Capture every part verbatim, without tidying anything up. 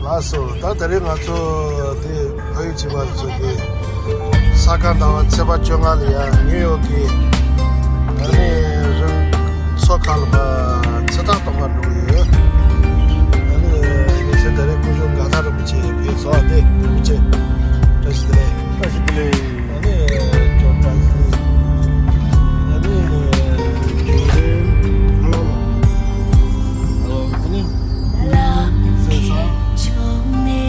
ལགས་སོ། ད་དེ་རིང་ང་ཚོ་དེ་ཕ་ཡུལ་གཅིག་པ་ཚོ་གི་ས་ག་ཟླ་བ་ཚེས་པ་བཅོ་ལྔ་ལ་ཡ་ནིའུ་ཡོག་གི་ཨ་ནི་རང་མཚོ་ཁ་ལ་མ་ཚེ་ཐར་གཏོང་གར་འགྲོ་གི་ཡོད། ཨ་ནི་ངེད་ཚོ་དེ་རིང་སྐུ་ཞབས་མགར་ཐང་རིན་པོ་ཆེ་ཕེབས་སོང་བ། དེ་རིན་པོ་ཆེ་བཀྲ་ཤིས་བདེ་ལེགས། བཀྲ་ཤིས་བདེ་ལེགས། ཨ་ནི་ཅོ་བཀྲ་ཤིས། ཨ་ནི་ཅོ་རེན། ཧ་ལོ་ལོ། ཨ་ནི་ལམ་ཁྱེད་ཕྱོགས་ནས་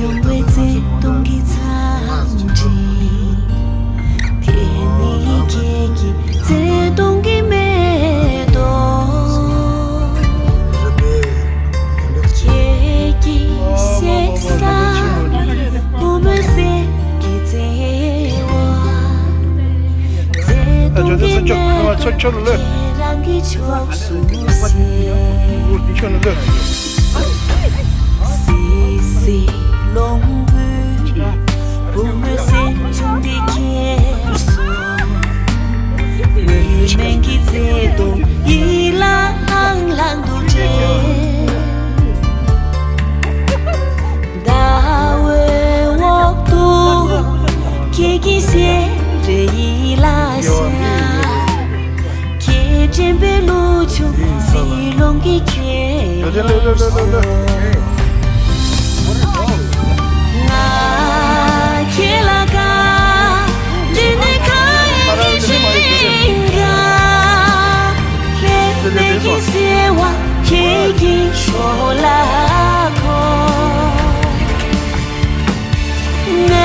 ཡོང་བའི་བརྩེ་དུང་གི་འཚམས་འདྲི། དེ་ནི་ཁྱེད་ཀྱི་བརྩེ་དུང་གི་མེ་ཏོག་ཁྱེད་ཀྱི་གཤེགས་ས་བུ་མོའི་སེམས་ཀྱི་བརྩེ་བ། བརྩེ་དུང་གི་མེ་ཏོག་ཁྱེད་རང་གི་ཕྱོགས་སུ་གཟིགས། སི་སི་ལོང་བུ་བུ་མོའི་སེམས་བྱུང་འདི་ཁྱེར་སོང་། མི་མེད་ཀྱི་བརྩེ་དུང་ཡིད་ལ་ལྷང་ལྷང་དུ་འདྲེས། ཟླ་འོད་འོག་ཏུ་ཁྱེད་ཀྱི་ཞལ་རས་ཡིད་ལ་ཤར། ཁྱེད་དྲན་པའི་ལུས་ཕྱོགས་བསིལ་རླུང་གིས་ཁྱེར་སོང་། ང་ཁྱེད་ལ་དགའ། འདི་ནི་མཁའ་དབྱིངས་ཀྱི་ཞིང་ཁམས། ལྷད་མེད་ཀྱི་བརྩེ་བ་ཁྱེད་ཀྱི་ཕྱོགས་ལ་འཁོར། ང་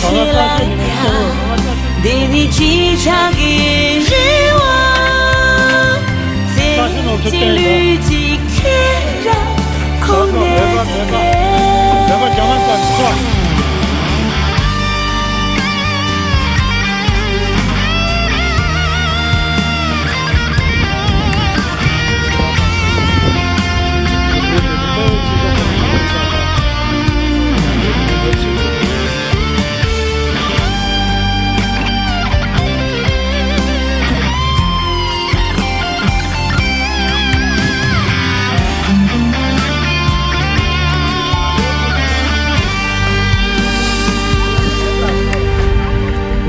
ཁྱེད་ལ་དགའ། འདི་ནི་འཆི་བྱག་གི་རི་བོ། བརྩེ་གཅིག་ལུས་གཅིག་ཁྱེད་རང་ཁོང་ནས།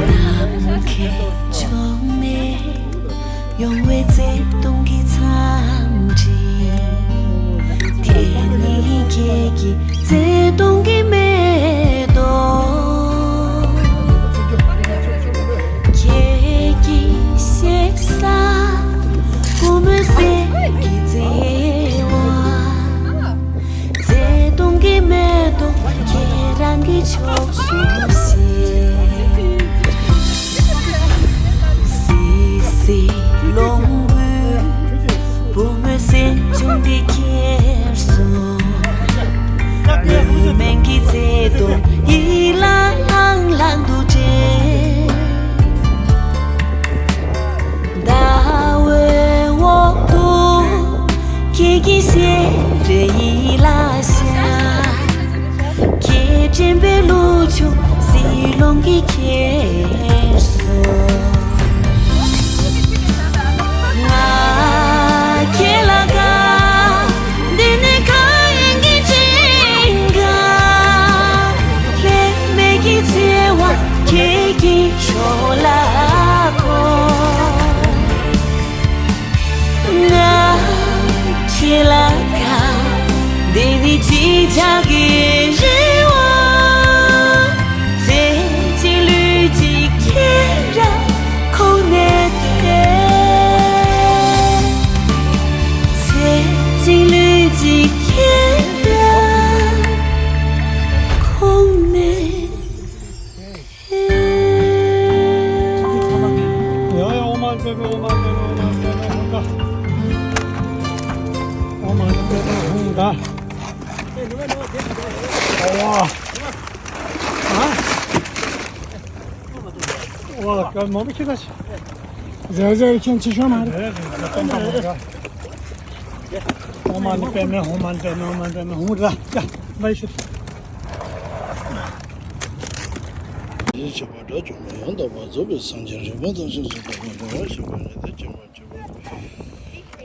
ནམ་མཁའི་ཕྱོགས་ནས་ཡོང་བའི་བརྩེ་དུང་གི་འཚམས་འདྲི། དེ་ནི་ཁྱེད་ཀྱི་བརྩེ་དུང་གི་མེ་ཏོག་ཁྱེད་ཀྱི་གཤེགས་ས་བུ་མོའི་སེམས་ཀྱི་བརྩེ་བ། བརྩེ་དུང་གི་མེ་ཏོག་ཁྱེད་རང་གི་ཕྱོགས་སུ་གཟིགས། སི་སི་ལོང་བུ་བུ་མོའི་སེམས་བྱུང་འདི་ཁྱེར་སོང་། མི་མེད་ཀྱི་བརྩེ་དུང་ཡིད་ལ་ལྷང་ལྷང་དུ་འདྲེས། ཟླ་འོད་འོག་ཏུ་ཁྱེད་ཀྱི་ཞལ་རས་ཡིད་ལ་ཤར། ཁྱེད་དྲན་པའི་ལུས་ཕྱོགས་བསིལ་རླུང་གིས་ཁྱེར་སོང་། ང་ཁྱེད་ལ་དགའ། འདི་ནི་མཁའ་དབྱིངས་ཀྱི་ཞིང་ཁམས། ལྷད་མེད་ཀྱི་བརྩེ་བ་ཁྱེད་ཀྱི་ཕྱོགས་ལ་འཁོར། ང་ཁྱེད་ལ་དགའ། འདི་ནི་འཆི་བྱག་གི་རི་བོ། བརྩེ་གཅིག་ལུས་གཅིག་ཁྱེད་རང་ཁོང་ནས་ཐོན། བརྩེ་གཅིག་ལུས་གཅིག་ཁྱེད་རང་ཁོང་ནས་ཐོན། ཡ་ཡ། ཨོཾ་མ་ཎི་པདྨེ་ཧཱུྃ། ཨོཾ་མ་ཎི་པདྨེ་ཧཱུྃ། ཨོཾ་མ་ཎི་པདྨེ་ཧཱུྃ། ད་ཨོ་ཨ། ཨོ་ཀ་མོ་མི་ཁྱི་ད་ཆི། རེ་རེ་ཁྱེད་ཆི་ཤོ་མ་རེད། ཨོཾ་མ་ཎི་པདྨེ་ཧཱུྃ། ཨོཾ་མ་ཎི་པདྨེ་ཧཱུྃ། ཨོཾ་མ་ཎི་པདྨེ་ཧཱུྃ། ར་ཡ་མ་ཤི། ཡིད་ཆེས་པ་དགྲ་བཅོམ་པ་ཡང་དག་པར་རྫོགས་པའི་སངས་རྒྱས་རིག་པ་དང་ཞིང་གསུམ་དུ་འགྲོ་བ་ཞི་བ་ཉིད་དུ་སྐྱེ་བར་འགྱུར་བ།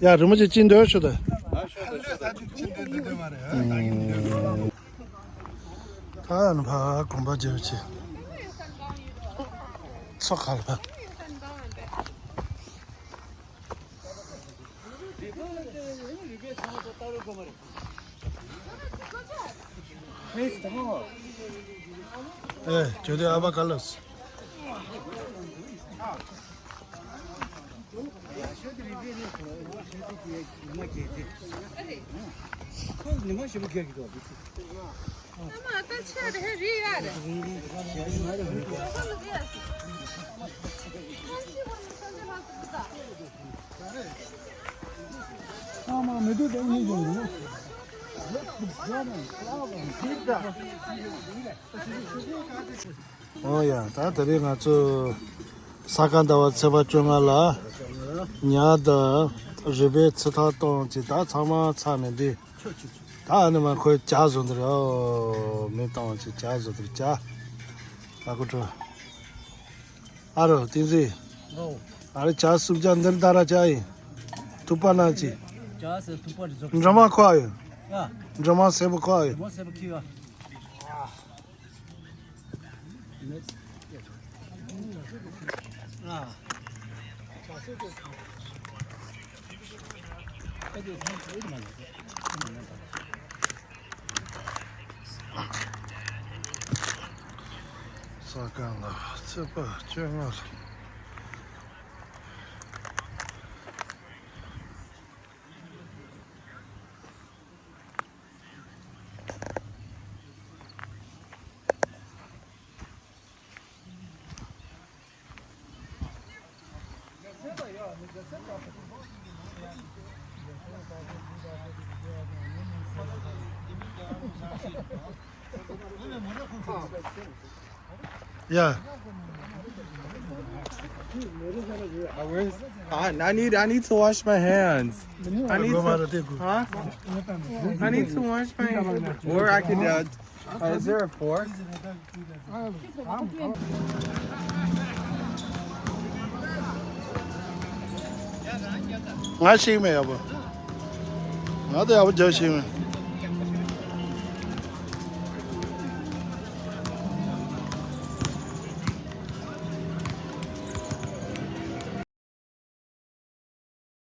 ཡ་རི་མོ་ཅིག་ཅི་འདོད་ཤོད་དང་། ད་ཡང་ཕ་གོམ་པ་རྒྱབ་ཆེ། ཚོགས་ཁ་ལ་ཕ། ཨེ་ཇོ་དེ་ཨ་བ་ག་ལ་སི། ཨོ་ཡ། ད་དེ་རིང་ང་ཚོ་ས་ག་ཟླ་བ་ཚེས་པ་བཅོ་ལྔ་ལ་ཉ་དང་རུས་སྦལ་ཚོད་ལྟ་གཏོང་བྱས། ད་ཚང་མ་ཚར་ནས་འདི་ད་ཨ་ནི་མ་ཁོས་ཇ་བཟོ་འདི་རེད། ཨོ་མི་གཏོང་བྱས་ཇ་བཟོ་འདི་རེད། ཇ་ད་ཁོ་ཁྲོ། ཨ་རོ་བསྟན་འཛིན། ཨོ། ཨ་རེ་ཇ་སུབ་ཇ་འདིར་ད་ར་ཇ་ཡིན། ཐུག་པ་ན་ཅི། ཇ་ཟེར་ཐུག་པ་རེ་ཟོ། འགྲོ་མ་ཁོ་ཨ་ཡོད། ཡ། འགྲོ་མ་སེར་པོ་ཁོ་ཨ་ཡོད། འགྲོ་མ་སེར་པོ་ཁྱི་ཡ། ས་ག་ཟླ་བ་ཚེས་པ་བཅོ་ལྔ་ལ། Yeah. I, I need I need to wash my hands. I need to, huh? I need to wash my hands. Or I could uh, uh, is there a fork? ང་ཤེས་མེད་ཡ་བོ། ང་ད་ཡ་བོ་རྒྱག་ཤེས་མེད།